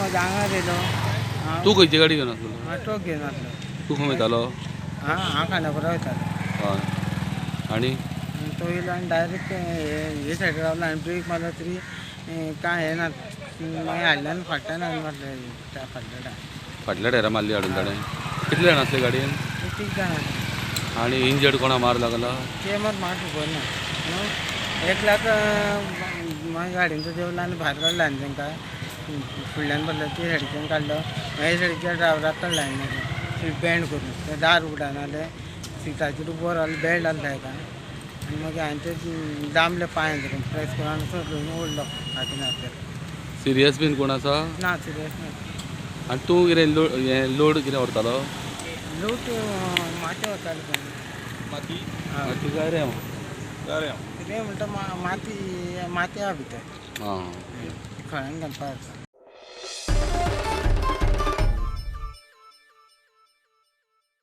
म्हज्या आंगार येयलो. हांव तूं खंयची गाडी घेवन आसलो? हांव ट्रक घेवन आसलो. तूं खंय वयतालो? हां, हांव खांडेपारा वयतालो. हय, आनी आनी तो येयलो आनी डायरेक्ट हे सायडीन रावलो आनी ब्रेक मारलो तरी कांय हें ना. मागीर हाडल्यान फाटल्यान हाडून मारले त्या फाटल्या टायम. फाटल्या टायरा मारली हाडून ताणें. कितले जाण आसले गाडयेन? तीग जाणां आसले. आनी इंजर्ड कोणा मार लागला? ते मात म्हाका खबर ना न्हू. एकल्याक मागीर गाडयेंचो देंवलो आनी भायर काडलो हांवें तांकां. फुडल्यान बसलो ते सायडीच्यान काडलो, मागीर सायडीच्या ड्रायवराक काडलो हांवें. मागीर सीट बँड करून ते दार उगडान जालें, सिटाचेर उबो रावलो, बेल्ट आसलो ताका. आनी मागीर हांवें ते दामले पांय धरून प्रेस करून आनी सोडून ओडलो फाटीन हात. सिरियस बीन कोण आसा? ना, सिरियस ना. आनी तूं कितें लोड, हें लोड कितें व्हरतालो? लूट माती वताली पण. माती. हय. माती काय रेंव? रेंव. कितें म्हणटा, माती माती आहा भितर. आं, ओके. खळ्यान घालपाक आसा.